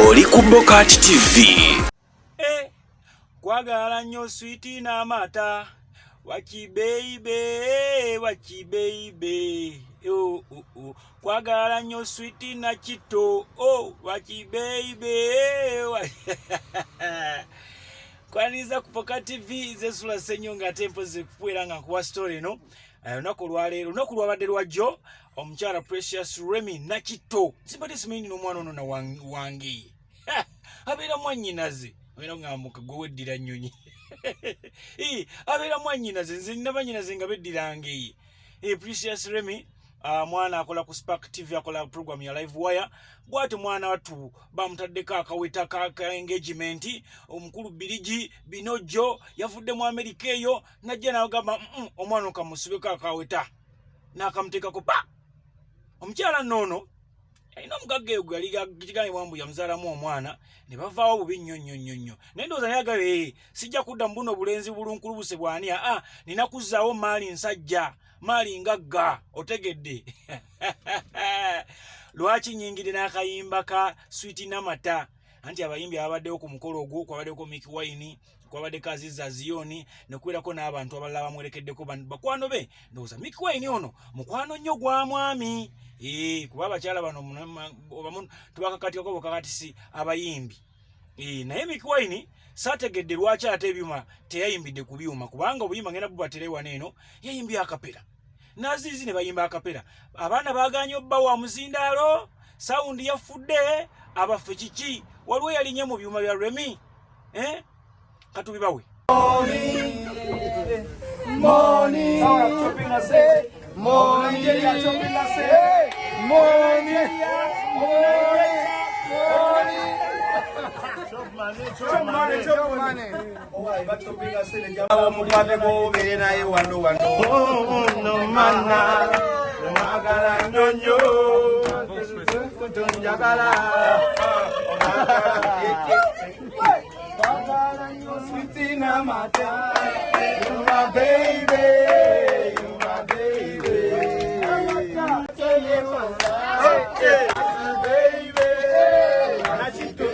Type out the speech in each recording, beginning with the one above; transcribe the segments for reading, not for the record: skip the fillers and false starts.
Oli ku Bokati TV. Eh, kwagala nnyo switi n'amata wakibeibe wakibeibe oh, oh, oh. Kwagala nnyo switi na kito oh, wakibeibe kwaniriza ku Poka TV zesula senyo nga ate mpozi kukuwera nga nkuwa story eno. Olunaku olwaleero, olunaku lwabadde lwajjo, omukyala Precious Remy Nakitto, simbadde simanyi n'omwana ono na wange abeera mwannyinaze, abeera ngamba gwe weddira nnyonyi, abeera mwannyinaze, nze nina bannyinaze nga beddira ngeye. Precious Remy, mwana akola ku Spark TV, akola program ya Live Wire. Bw'atyo mwana wattu bamutaddeko akaweta ka engagement. Omukulu Birigi Binojjo yavudde mu Amerika eyo najja n'agamba, omwana okamusibeko akaweta," n'akamuteekako pa. Omukyala nno alina omugagga eyo gwe yali kigambibwa mbu yamuzaalamu omwana ne bavaawo bubi nnyo nnyo nnyo nnyo, naye ndowooza naye agabe, "Sijja kudda mu buno bulenzi bulunkulubuse bwani, aa nina kuzzaawo maali nsajja, maali ngagga." Otegedde lwaki nyingire n'akayimba ka Switi Namata? Anti abayimbi ababaddewo ku mukolo ogwo kwabaddeko Mikie Wine, kwabaddeko Aziza Ziyoni, nekubeerako n'abantu abalala bamwerekeddeko bakwano be. Ndowooza Mikie Wine ono mukwano nnyo gwa mwami, kuba abakyala bano tubakakatikako bukakatisi abayimbi. Naye Mikie Wine saategedde lwaki ate ebyuma teyayimbidde ku byuma, kubanga obuyimba ngenda bubatera wano eno yayimbye acapella n'Azizi ne bayimba acapella. Abaana baaganye obba wa muzindaalo, sound yafudde. Abaffe kiki, waliwo yalinye mu byuma bya Remy, eh? Katubibawe. Money, money, money, money. Chop money. Omukwateko obeere naye wano wano no mana mwagala nnyo nnyo tonjagala. Mwagala nnyo switi n'amata. You my baby, you my baby. Hey, baby. Nakito,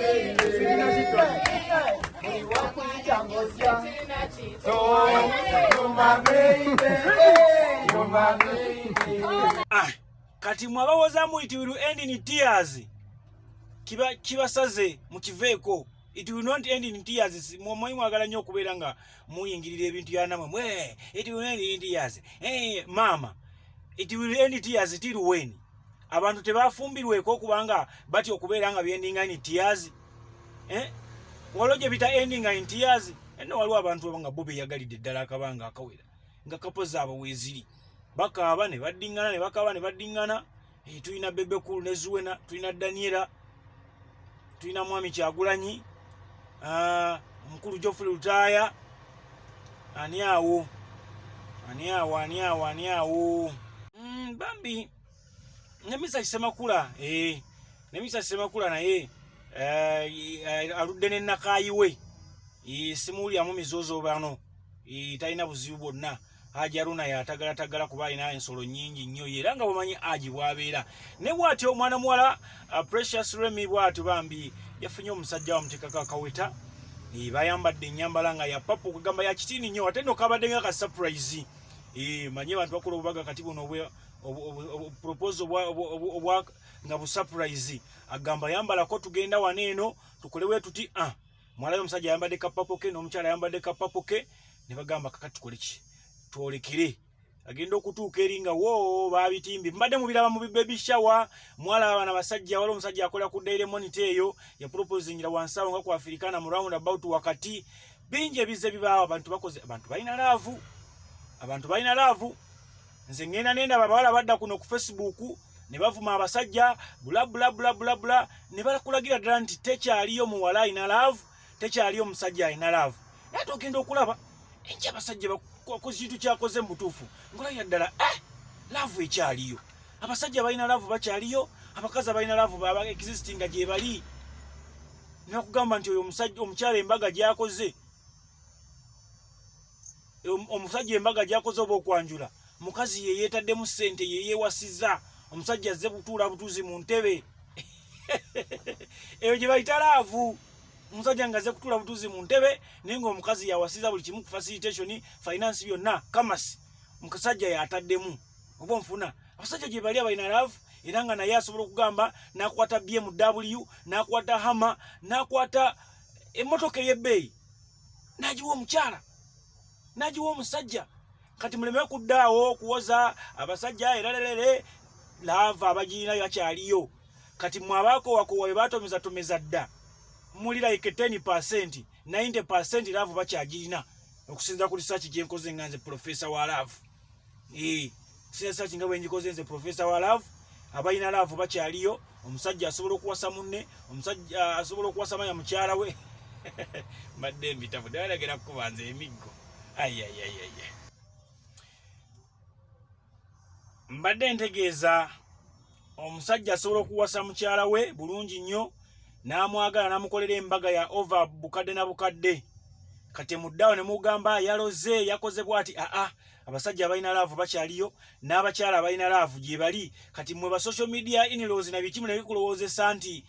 switi nakito. So, you my baby, you my baby. Ah, kati mwe abawozaamu "It will end in tears", kiba kibasaze mukiveeko. It will not end in tears. Mwe mwagala nnyo okubeera nga muyingirira ebintu byanamwe mwe. It will end in tears. Hey, maama, it will end in tears till when? Abantu tebafumbirweko kubanga batya okubeera nga byendinga in tears, eh? Waliwo gye bita ending in tears eno. Waliwo abantu nga bo beyagalidde ddala akabanga akawera nga couple zaabwe weeziri, bakaaba ne baddiŋŋana, ne bakaaba ne baddiŋŋana. Eh, tulina Bebe Cool ne Zuena, tulina Daniela, tulina mwami Kyagulanyi, omukulu Geoffrey Lutaaya. Ani awo, ani awo, ani awo, ani awo? Bambi ne Misa Kisemakula, eh, ne Misa Kisemakula naye aludde ne nakaayiwe. Eh, simuwuliramu mizozo bano. Eh, talina buzibu bwonna. Haji Aruna yatagalatagala kuba alina ensolo nnyingi nnyo, era nga bwemanyi Haji bw'abeera. Ne bw'atyo omwana muwala, Precious Remy, bw'atyo bambi yafunye omusajja wamuteekako akaweta. Eh, bayambadde ennyambala nga ya purple, kugamba ya kitiini nnyo. Ate nno kabadde nga ka surprise. Eh, manyi abantu bakola obubaga kati buno proposal obwa nga bu surprise, agamba yambalako tugenda wano eno tukolewe tuti. Ah, mwalayo omusajja ayambadde kapurple ke n'omukyala ayambadde kapurple ke, ne bagamba, "Kakati tukole ki? Twolekere." Agenda okutuuka eri nga wo babitimbye. Mbadde mubiraba mu baby shower, mwalaba bana basajja. Waliwo omusajja akola ku Daily Monitor eyo yaproposingira wansi awo nga ku Africana mu round about wakati. Bingi ebizze bibaawo. Abantu bakoze, abantu balina love, abantu balina love. Nze ngenda nendaba abawala badda kuno ku Facebook ne bavuma abasajja bula bula bula bula bula, ne bakulagira ddala nti tekyaliyo muwala alina love, tekyaliyo musajja alina love. Naye togenda okulaba enkya abasajja bakoze kintu kyakoze mu butuufu ngolabira ddala, eh, love ekyaliyo. Abasajja balina love bakyaliyo, abakazi abalina love baba existing nga gye bali. Nakugamba nti oyo omusajja omukyala embaga gyakoze, omusajja embaga gyakoze oba okwanjula, mukazi ye yeetaddemu ssente, ye yeewasiza, omusajja azze butuula butuuzi mu ntebe. Eyo gye bayita laavu. Omusajja nga aze kutuula butuuzi mu ntebe, naye ng'omukazi yawasiza buli kimu ku facilitation, finance, byonna kamasi omusajja yataddemu. Oba onfuna? Abasajja gye bali abalina laavu, era nga naye asobola okugamba n'akwata BMW, n'akwata Hummer, n'akwata emmotoka ey'ebbeeyi, n'agiwa omukyala, n'agiwa omusajja. Kati muleme kuddaawo okuwoza abasajja erarerere. Love abagirina bakyaliyo. Kati mwe abaakowakowa be batomezatomeza dda, muli like 10%, 90% love bakyagirina, okusinza ku research gye nkoze nga nze professor wa love. Kusinza research nga bwe ngikoze nze professor wa love, abalina love bakyaliyo. Omusajja asobola okuwasa munne, omusajja asobola okuwasa manya mukyala we. Mbadde mbitabu ddala kukuba nze emiggo. Ayayayaya, mbadde ntegeeza omusajja asobola okuwasa mukyala we bulungi nnyo, n'amwagala, n'amukolera embaga ya over bukadde na bukadde. Kati muddawo ne mugamba yaloze, yakoze bw'ati. Aa, abasajja abalina love bakyaliyo, n'abakyala abalina love gye bali. Kati mwe ba social media inlaws na biki muleke kulowoozesa nti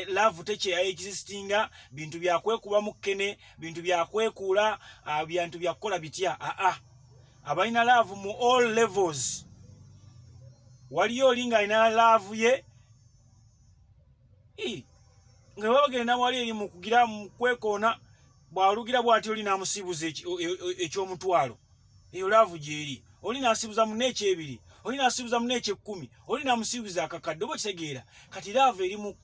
love tekya existinga. Bintu byakwekuba mu kkene, bintu byakwekuula, bintu byakukola bitya. Aa, abalina love mu all levels waliyo. Oli ng'alina love ye nga baba bagenda wali eri mu kugira mu kwekoona, bw'alugira bw'ati oli n'amusiibuza eky'omutwalo. Eyo love gyeri. Oli n'asiibuza munne ekyebiri, oli n'asiibuza munne ekyekumi, oli n'amusiibuza akakadde. Oba okitegeera? Kati love eri mu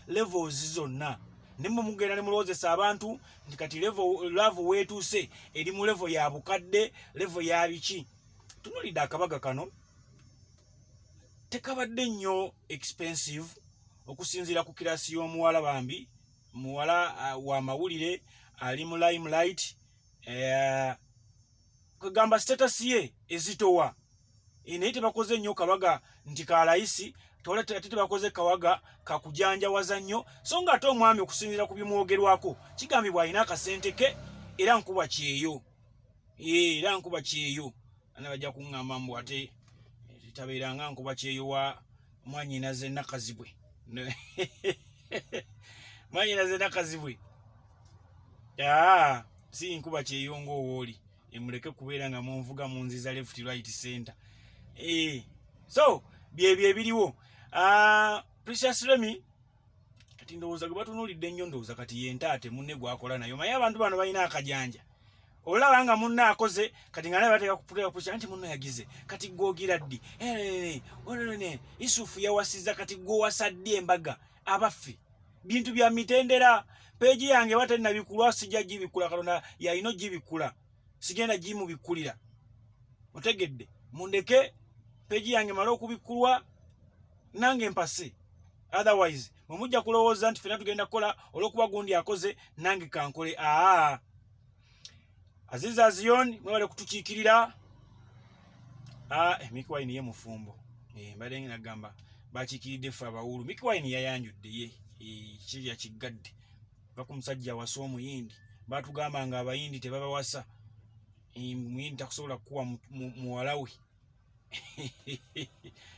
levels zonna. Ne mwe mugenda ne mulowoozesa abantu nti kati level love weetuuse eri mu level ya bukadde, level ya biki. Tunulidde akabaga kano, tekabadde nnyo expensive okusinziira ku class y'omuwala. Bambi muwala wa mawulire, ali mu limelight, kwegamba status ye ezitowa. Naye tebakoze nnyo kabaga nti kalayisi, ate tebakoze kawaga kakujanjawaza nnyo. So nga ate omwami, okusinziira ku bimwogerwako, kigambibwa alina akasente ke, era nkuba kyeyo. Era nkuba kyeyo ana bajja kuŋŋamba mbu ate tabeeranga nkuba kyeyo wa mwanyinaze Nakazibwe, mwanyinaze Nakazibwe. Si nkuba kyeyo ng'owooli, emuleke kubeera nga munvuga munziza left, right, center. So byebyo ebiriwo. Precious Remy kati ndowooza gwe batunuulidde ennyo, ndowooza kati yentaate munne gwakola nayo. Maye abantu bano balina akajanja, olaba nga munne akoze kati nga naye bateeka kuteeka pressure nti munno yagize, kati gwogira ddi? Isufu yawasiza, kati gwowasa ddi embaga? Abaffe, bintu bya mitendera. Page yange batennabikulwa, sijja gibikula. Katonda yalina ogibikula, sigenda gimubikkulira. Otegedde? Mundeke page yange male okubikkulwa nange mpase. Otherwise mwe mujja kulowooza nti fena tugenda kukola olw'okuba gundi akoze, nange kankole. Aa, Aziza Azion, mwebale kutukiikirira. Mikie Wine ye mufumbo. Mbadde nagamba bakiikiridde ffe abawulu. Mikie Wine yayanjudde ye, kirya kiggadde va ku musajja awasa omuyindi. Batugamba nga abayindi tebabawasa. Muyindi takusobola kukuwa muwala we.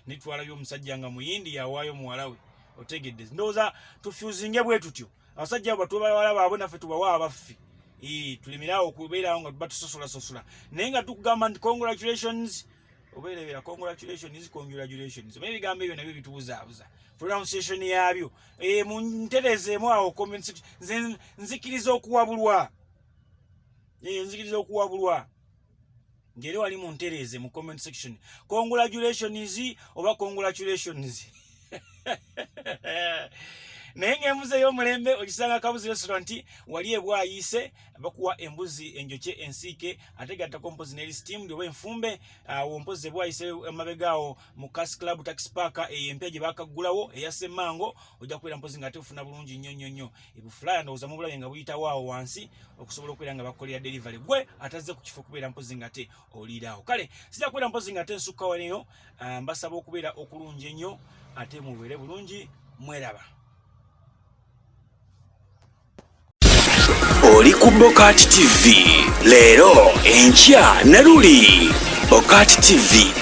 Nitwalabye omusajja nga muyindi yawaayo muwala we. Otegedde? Ndowooza tufusinge bwe tutyo, abasajja abo batuwe bawala baabwe, naffe tubawe abaffe. Tulemeraawo okubeerawo nga batusosolasosola, naye nga tukugamba nti congratulations, obeerebera congratulations, congratulations. Oba ebigambo ebyo nabyo bitubuzaabuza pronunciation yaabyo. Munterezeemu awo comment section. Nze nzikiriza okuwabulwa. Nzikiriza okuwabulwa ngeri wali muntereeze mu comment section, congratulations oba congratulations. Naye ng'embuzi ey'omulembe ogisanga Kabuzi Restaurant wali ebwayiise. Bakuwa embuzi enjokye, ensiike, ate gattako mpozi n'eri steamed oba enfumbe. Awo mpozi ebwayiise emabega awo mu Cas Club Taxi Park eyo empya gye bakaggulawo eya Semmango, ojja kubeera mpozi ng'ate ofuna bulungi nnyo nnyo nnyo. Ebufulaya ndowooza mubulabye nga buyitawo awo wansi, okusobola okubeera nga bakukolera delivery gwe atazze ku kifo kubeera mpozi ng'ate oliiraawo. Kale sijja kubeera mpozi ng'ate nsukka waleyo. Mbasaba okubeera okulungi ennyo, ate mubeere bulungi, mweraba. Oli ku Bokati TV, leero, enkya ne luli. Bokati TV.